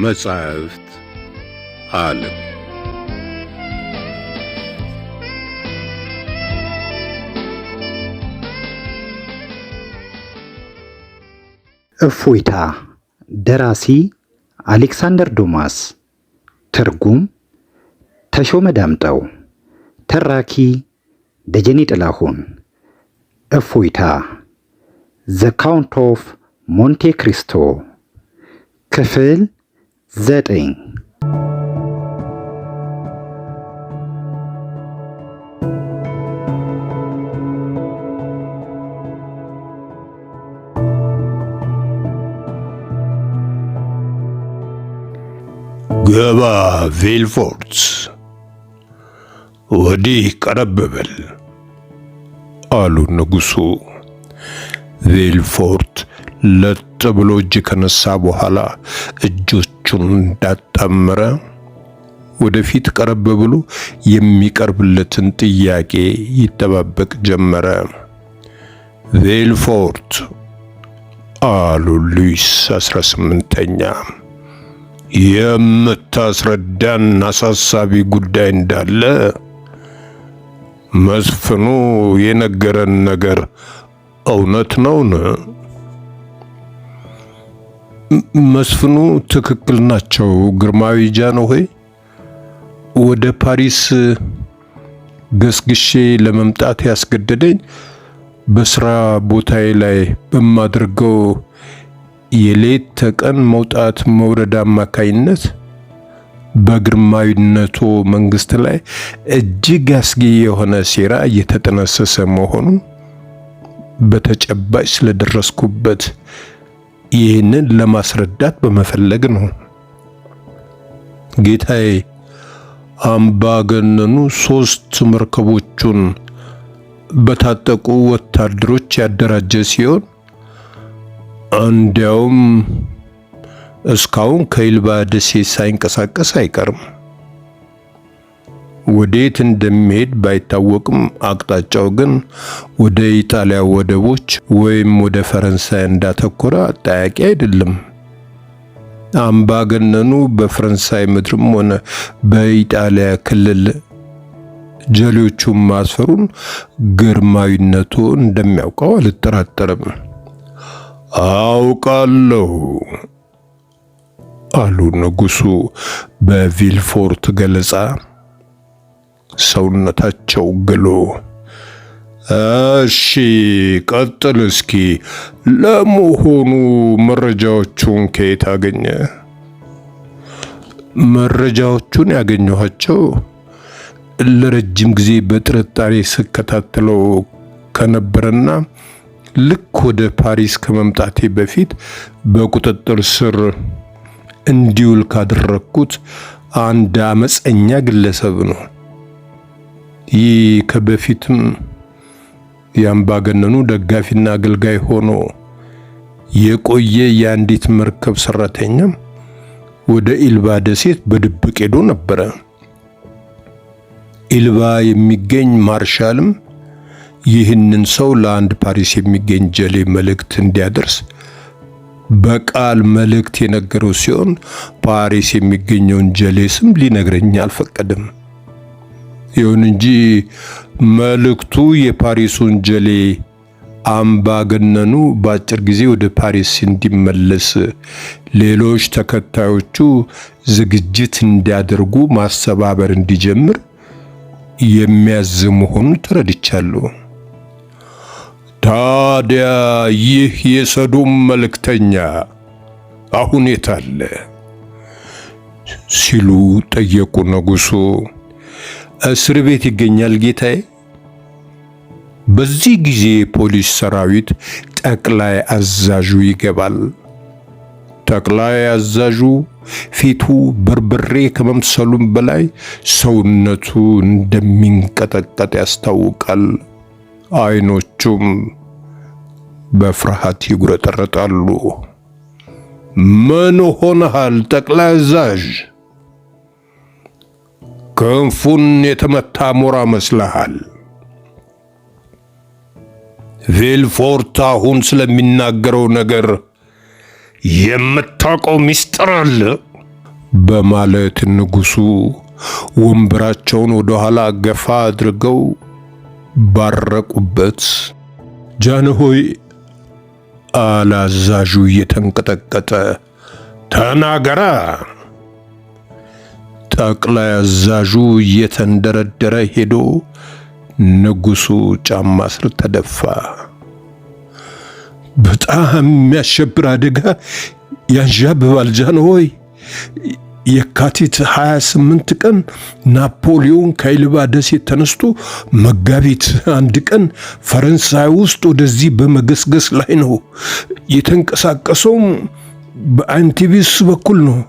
ከመጻሕፍት ዓለም። እፎይታ። ደራሲ አሌክሳንደር ዱማስ፣ ትርጉም ተሾመ ዳምጠው፣ ተራኪ ደጀኔ ጥላሁን። እፎይታ፣ The Count of Monte Cristo፣ ክፍል 9። ግባ ቪልፎርት፣ ወዲህ ቀረብ በል አሉ ንጉሡ። ቪልፎርት ለጥ ብሎ እጅ ከነሳ በኋላ እጆቹን እንዳጣመረ ወደፊት ቀረብ ብሎ የሚቀርብለትን ጥያቄ ይጠባበቅ ጀመረ። ቪልፎርት፣ አሉ ሉዊስ 18ኛ፣ የምታስረዳን አሳሳቢ ጉዳይ እንዳለ መስፍኑ የነገረን ነገር እውነት ነውን? መስፍኑ ትክክል ናቸው ግርማዊ ጃንሆይ። ወደ ፓሪስ ገስግሼ ለመምጣት ያስገደደኝ በስራ ቦታዬ ላይ በማደርገው የሌት ተቀን መውጣት መውረድ አማካይነት በግርማዊነቱ መንግስት ላይ እጅግ አስጊ የሆነ ሴራ እየተጠነሰሰ መሆኑን በተጨባጭ ስለደረስኩበት ይህንን ለማስረዳት በመፈለግ ነው። ጌታዬ፣ አምባገነኑ 3 መርከቦቹን በታጠቁ ወታደሮች ያደራጀ ሲሆን እንዲያውም እስካሁን ከኢልባ ደሴት ሳይንቀሳቀስ አይቀርም። ወዴት እንደሚሄድ ባይታወቅም አቅጣጫው ግን ወደ ኢጣሊያ ወደቦች ወይም ወደ ፈረንሳይ እንዳተኮረ አጠያቂ አይደለም። አምባገነኑ በፈረንሳይ ምድርም ሆነ በኢጣሊያ ክልል ጀሌዎቹን ማስፈሩን ግርማዊነቱ እንደሚያውቀው አልጠራጠርም። አውቃለሁ አሉ ንጉሱ በቪልፎርት ገለጻ ሰውነታቸው ግሎ። እሺ ቀጥል እስኪ። ለመሆኑ መረጃዎቹን ከየት አገኘ? መረጃዎቹን ያገኘኋቸው ለረጅም ጊዜ በጥርጣሬ ስከታተለው ከነበረና ልክ ወደ ፓሪስ ከመምጣቴ በፊት በቁጥጥር ስር እንዲውል ካደረግኩት አንድ አመፀኛ ግለሰብ ነው። ይህ ከበፊትም የአምባገነኑ ደጋፊና አገልጋይ ሆኖ የቆየ የአንዲት መርከብ ሰራተኛ ወደ ኢልባ ደሴት በድብቅ ሄዶ ነበረ። ኢልባ የሚገኝ ማርሻልም ይህንን ሰው ለአንድ ፓሪስ የሚገኝ ጀሌ መልእክት እንዲያደርስ በቃል መልእክት የነገረው ሲሆን ፓሪስ የሚገኘውን ጀሌ ስም ሊነግረኝ አልፈቀደም። ይሁን እንጂ መልእክቱ የፓሪሱን ጀሌ አምባገነኑ በአጭር ጊዜ ወደ ፓሪስ እንዲመለስ ሌሎች ተከታዮቹ ዝግጅት እንዲያደርጉ ማስተባበር እንዲጀምር የሚያዝ መሆኑን ተረድቻለሁ። ታዲያ ይህ የሰዶም መልእክተኛ አሁን የት አለ? ሲሉ ጠየቁ ንጉሡ። እስር ቤት ይገኛል ጌታዬ። በዚህ ጊዜ የፖሊስ ሰራዊት ጠቅላይ አዛዡ ይገባል። ጠቅላይ አዛዡ ፊቱ በርበሬ ከመምሰሉም በላይ ሰውነቱ እንደሚንቀጠቀጥ ያስታውቃል። አይኖቹም በፍርሃት ይጉረጠረጣሉ። ምን ሆነሃል ጠቅላይ አዛዥ? ክንፉን የተመታ ሞራ መስለሃል። ቪልፎርት አሁን ስለሚናገረው ነገር የምታውቀው ምስጢር አለ? በማለት ንጉሡ ወንበራቸውን ወደ ኋላ ገፋ አድርገው ባረቁበት። ጃንሆይ፣ አለ አዛዡ እየተንቀጠቀጠ፣ ተናገራ። ጠቅላይ አዛዡ እየተንደረደረ ሄዶ ንጉሡ ጫማ ስር ተደፋ። በጣም የሚያሸብር አደጋ ያንዣብባል ጃንሆይ። የካቲት 28 ቀን ናፖሊዮን ከኤልባ ደሴት ተነስቶ መጋቢት 1 ቀን ፈረንሳይ ውስጥ ወደዚህ በመገስገስ ላይ ነው። የተንቀሳቀሰውም በአንቲቢስ በኩል ነው።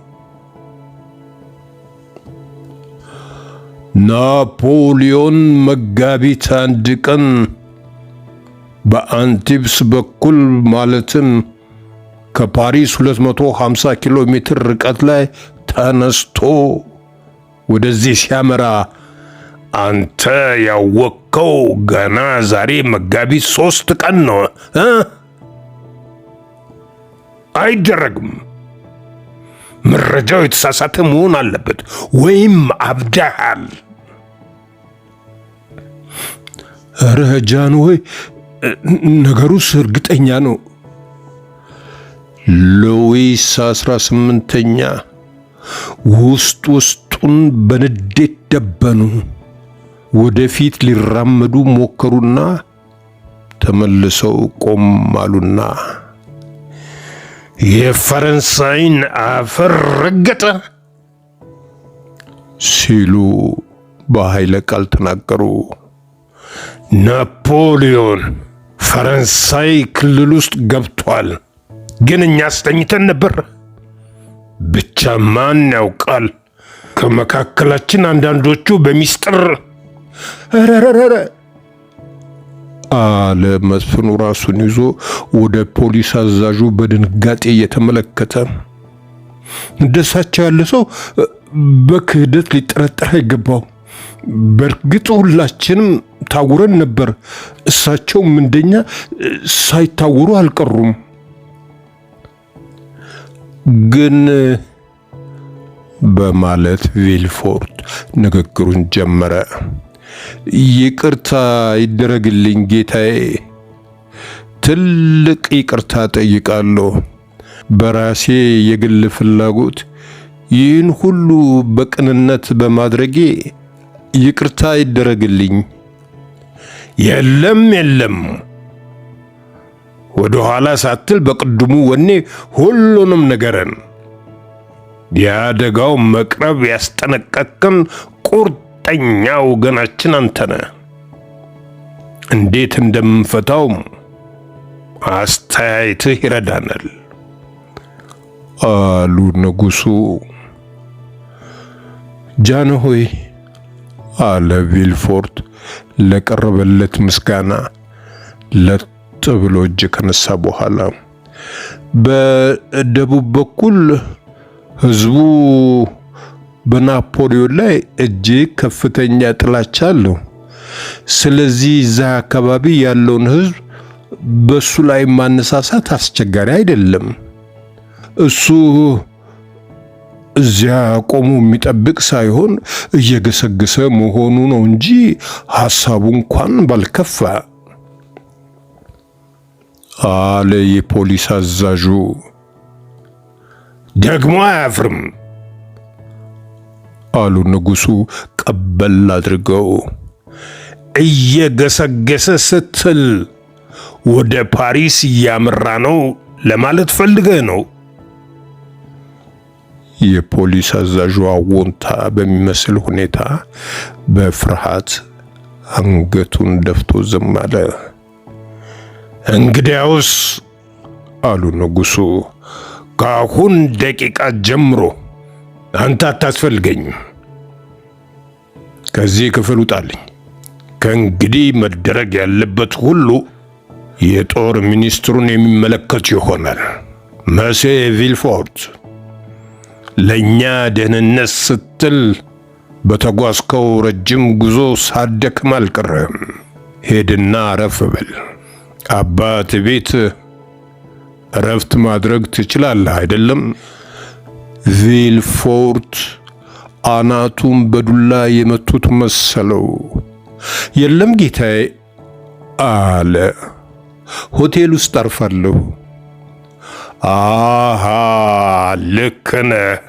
ናፖሊዮን መጋቢት 1 ቀን በአንቲብስ በኩል ማለትም ከፓሪስ 250 ኪሎ ሜትር ርቀት ላይ ተነስቶ ወደዚህ ሲያመራ አንተ ያወቅከው ገና ዛሬ መጋቢት 3 ቀን ነው እ? አይደረግም። መረጃው የተሳሳተ መሆን አለበት ወይም አብደሃል። ኧረ ጃንሆይ፣ ነገሩስ እርግጠኛ ነው። ሉዊስ 18ኛ ውስጥ ውስጡን በንዴት ደበኑ። ወደፊት ሊራመዱ ሞከሩና ተመልሰው ቆም አሉና የፈረንሳይን አፈር ረገጠ ሲሉ በኃይለ ቃል ተናገሩ። ናፖሊዮን ፈረንሳይ ክልል ውስጥ ገብቷል፣ ግን እኛ አስተኝተን ነበር። ብቻ ማን ያውቃል? ከመካከላችን አንዳንዶቹ በሚስጥር ረረረረ አለ መስፍኑ ራሱን ይዞ ወደ ፖሊስ አዛዡ በድንጋጤ እየተመለከተ። እንደሳቸው ያለ ሰው በክህደት ሊጠረጠር አይገባው። በእርግጥ ሁላችንም ታውረን ነበር። እሳቸውም እንደኛ ሳይታወሩ አልቀሩም። ግን በማለት ቪልፎርት ንግግሩን ጀመረ። ይቅርታ ይደረግልኝ ጌታዬ፣ ትልቅ ይቅርታ ጠይቃለሁ። በራሴ የግል ፍላጎት ይህን ሁሉ በቅንነት በማድረጌ ይቅርታ ይደረግልኝ። የለም የለም፣ ወደ ኋላ ሳትል በቅድሙ ወኔ ሁሉንም ንገረን። የአደጋው መቅረብ ያስጠነቀቅን ቁርጠኛ ወገናችን አንተ ነህ። እንዴት እንደምንፈታው አስተያየትህ ይረዳናል አሉ ንጉሡ። ጃንሆይ፣ አለ ቪልፎርት ለቀረበለት ምስጋና ለጥ ብሎ እጅ ከነሳ በኋላ፣ በደቡብ በኩል ሕዝቡ በናፖሊዮን ላይ እጅግ ከፍተኛ ጥላቻ አለው። ስለዚህ እዛ አካባቢ ያለውን ሕዝብ በሱ ላይ ማነሳሳት አስቸጋሪ አይደለም። እሱ እዚያ ቆሞ የሚጠብቅ ሳይሆን እየገሰገሰ መሆኑ ነው እንጂ ሐሳቡ እንኳን ባልከፋ አለ የፖሊስ አዛዡ። ደግሞ አያፍርም አሉ ንጉሡ ቀበል አድርገው። እየገሰገሰ ስትል ወደ ፓሪስ እያመራ ነው ለማለት ፈልገህ ነው? የፖሊስ አዛዡ አዎንታ በሚመስል ሁኔታ በፍርሃት አንገቱን ደፍቶ ዝም አለ። እንግዲያውስ አሉ ንጉሡ፣ ከአሁን ደቂቃ ጀምሮ አንተ አታስፈልገኝም። ከዚህ ክፍል ውጣልኝ። ከእንግዲህ መደረግ ያለበት ሁሉ የጦር ሚኒስትሩን የሚመለከት ይሆናል። መሴ ቪልፎርት፣ ለእኛ ደህንነት ስትል በተጓዝከው ረጅም ጉዞ ሳትደክም አልቀረህም። ሄድና አረፍ በል። አባት ቤት እረፍት ማድረግ ትችላለህ አይደለም? ቪልፎርት አናቱን በዱላ የመቱት መሰለው። የለም ጌታዬ አለ። ሆቴል ውስጥ አርፋለሁ። አሃ ልክ ነህ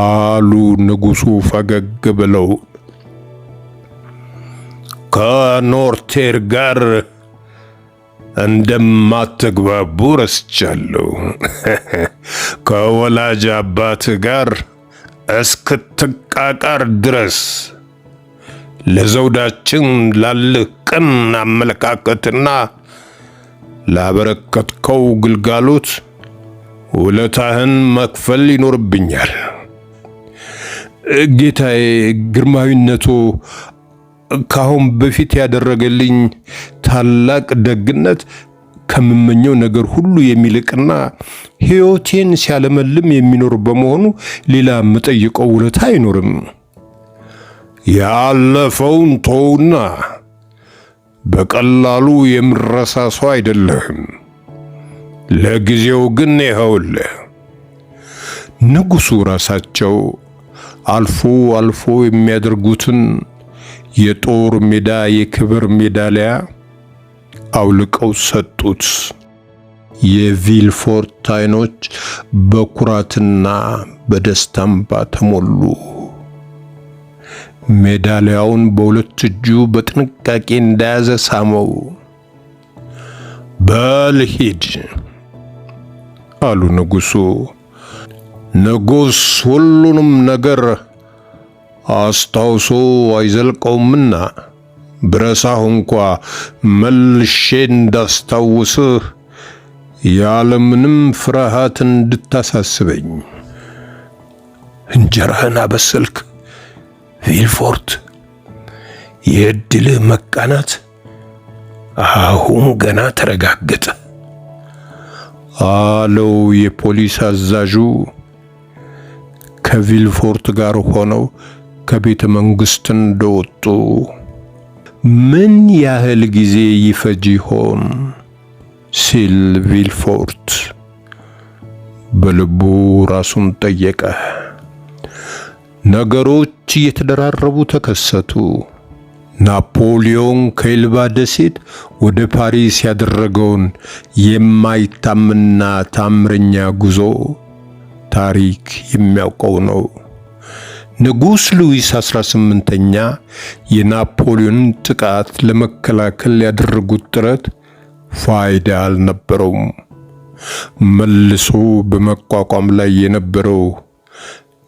አሉ ንጉሡ ፈገግ ብለው። ከኖርቴር ጋር እንደማትግባቡ ረስቻለሁ። ከወላጅ አባት ጋር እስክትቃቃር ድረስ ለዘውዳችን ላልህ ቅን አመለካከትና ላበረከትከው ግልጋሎት ውለታህን መክፈል ይኖርብኛል። ጌታዬ፣ ግርማዊነቱ ካሁን በፊት ያደረገልኝ ታላቅ ደግነት ከምመኘው ነገር ሁሉ የሚልቅና ሕይወቴን ሲያለመልም የሚኖር በመሆኑ ሌላ የምጠይቀው ውለታ አይኖርም። ያለፈውን ተውና በቀላሉ የምረሳ ሰው አይደለህም። ለጊዜው ግን ይኸውልህ፣ ንጉሡ ራሳቸው አልፎ አልፎ የሚያደርጉትን የጦር ሜዳ የክብር ሜዳሊያ አውልቀው ሰጡት። የቪልፎርት ዓይኖች በኩራትና በደስታ እንባ ተሞሉ። ሜዳሊያውን በሁለት እጁ በጥንቃቄ እንደያዘ ሳመው። በል ሂድ አሉ ንጉሡ። ንጉሥ ሁሉንም ነገር አስታውሶ አይዘልቀውምና ብረሳህ እንኳ መልሼ እንዳስታውስህ ያለምንም ፍርሃት እንድታሳስበኝ። እንጀራህን አበሰልክ ቪልፎርት፣ የዕድልህ መቃናት አሁን ገና ተረጋገጠ አለው የፖሊስ አዛዡ። ከቪልፎርት ጋር ሆነው ከቤተ መንግሥት እንደወጡ ምን ያህል ጊዜ ይፈጅ ይሆን ሲል ቪልፎርት በልቡ ራሱን ጠየቀ። ነገሮች እየተደራረቡ ተከሰቱ። ናፖሊዮን ከኤልባ ደሴት ወደ ፓሪስ ያደረገውን የማይታመንና ታምረኛ ጉዞ ታሪክ የሚያውቀው ነው። ንጉሥ ሉዊስ 18ኛ የናፖሊዮንን ጥቃት ለመከላከል ያደረጉት ጥረት ፋይዳ አልነበረውም። መልሶ በመቋቋም ላይ የነበረው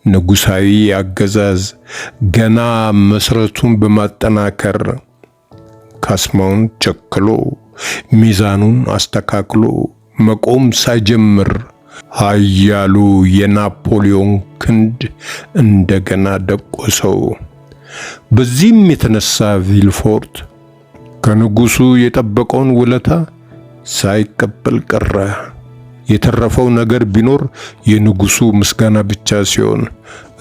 ንጉሣዊ አገዛዝ ገና መሰረቱን በማጠናከር ካስማውን ቸክሎ ሚዛኑን አስተካክሎ መቆም ሳይጀምር ኃያሉ የናፖሊዮን ክንድ እንደገና ደቆሰው። በዚህም የተነሳ ቪልፎርት ከንጉሱ የጠበቀውን ውለታ ሳይቀበል ቀረ። የተረፈው ነገር ቢኖር የንጉሱ ምስጋና ብቻ ሲሆን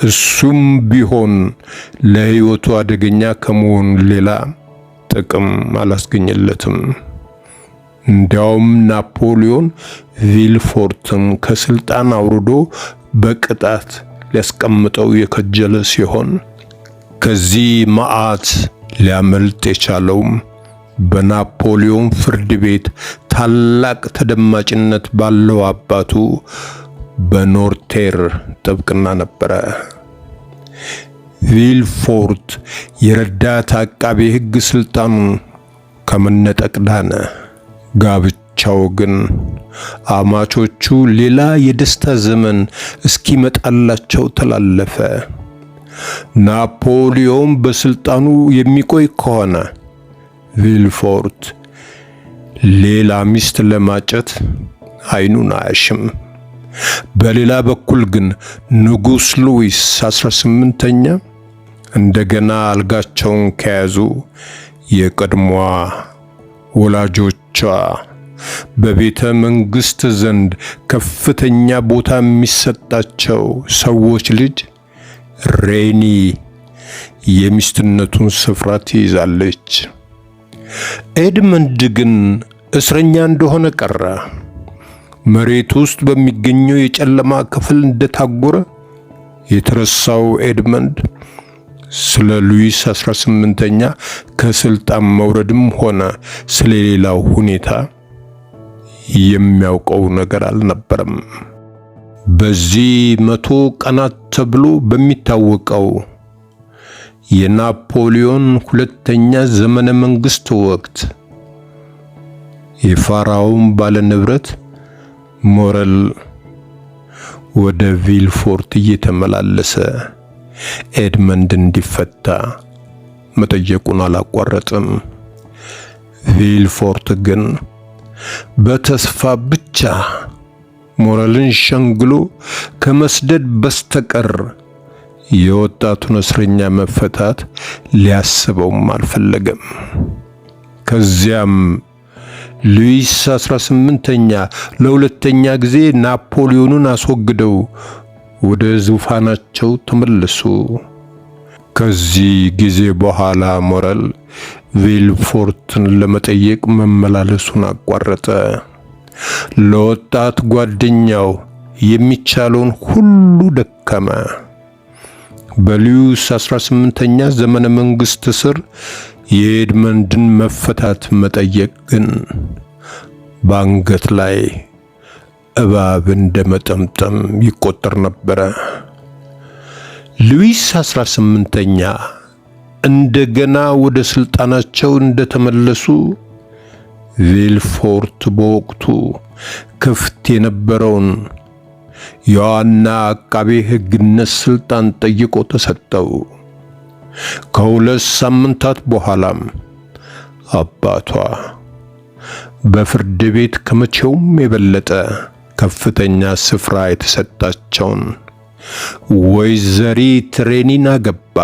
እሱም ቢሆን ለሕይወቱ አደገኛ ከመሆኑ ሌላ ጥቅም አላስገኘለትም። እንዲያውም ናፖሊዮን ቪልፎርትን ከስልጣን አውርዶ በቅጣት ሊያስቀምጠው የከጀለ ሲሆን ከዚህ መዓት ሊያመልጥ የቻለውም በናፖሊዮን ፍርድ ቤት ታላቅ ተደማጭነት ባለው አባቱ በኖርቴር ጥብቅና ነበረ። ቪልፎርት የረዳት አቃቤ ሕግ ስልጣኑን ከመነጠቅ ዳነ። ጋብቻው ግን አማቾቹ ሌላ የደስታ ዘመን እስኪመጣላቸው ተላለፈ። ናፖሊዮን በስልጣኑ የሚቆይ ከሆነ ቪልፎርት ሌላ ሚስት ለማጨት አይኑን አያሽም። በሌላ በኩል ግን ንጉሥ ሉዊስ 18ኛ እንደገና አልጋቸውን ከያዙ የቀድሞዋ ወላጆቿ በቤተ መንግስት ዘንድ ከፍተኛ ቦታ የሚሰጣቸው ሰዎች ልጅ ሬኒ የሚስትነቱን ስፍራ ትይዛለች። ኤድመንድ ግን እስረኛ እንደሆነ ቀረ። መሬት ውስጥ በሚገኘው የጨለማ ክፍል እንደታጎረ የተረሳው ኤድመንድ ስለ ሉዊስ 18ኛ ከስልጣን መውረድም ሆነ ስለሌላው ሁኔታ የሚያውቀው ነገር አልነበረም። በዚህ 100 ቀናት ተብሎ በሚታወቀው የናፖሊዮን ሁለተኛ ዘመነ መንግስት ወቅት የፋራውን ባለ ንብረት ሞረል ወደ ቪልፎርት እየተመላለሰ ኤድመንድ እንዲፈታ መጠየቁን አላቋረጥም። ቪልፎርት ግን በተስፋ ብቻ ሞረልን ሸንግሎ ከመስደድ በስተቀር የወጣቱን እስረኛ መፈታት ሊያስበውም አልፈለገም። ከዚያም ሉዊስ 18ኛ ለሁለተኛ ጊዜ ናፖሊዮንን አስወግደው ወደ ዙፋናቸው ተመለሱ። ከዚህ ጊዜ በኋላ ሞረል ቪልፎርትን ለመጠየቅ መመላለሱን አቋረጠ። ለወጣት ጓደኛው የሚቻለውን ሁሉ ደከመ። በሉዊስ 18ኛ ዘመነ መንግስት ስር የኤድመንድን መፈታት መጠየቅ ግን በአንገት ላይ እባብ እንደ መጠምጠም ይቆጠር ነበረ። ሉዊስ 18ኛ እንደገና ወደ ስልጣናቸው እንደተመለሱ ቪልፎርት በወቅቱ ክፍት የነበረውን የዋና አቃቤ ሕግነት ስልጣን ጠይቆ ተሰጠው። ከ2 ሳምንታት በኋላም አባቷ በፍርድ ቤት ከመቼውም የበለጠ ከፍተኛ ስፍራ የተሰጣቸውን ወይዘሪት ሬኒን አገባ።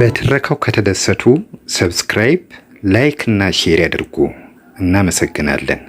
በትረካው ከተደሰቱ subscribe፣ like እና share ያድርጉ። እናመሰግናለን።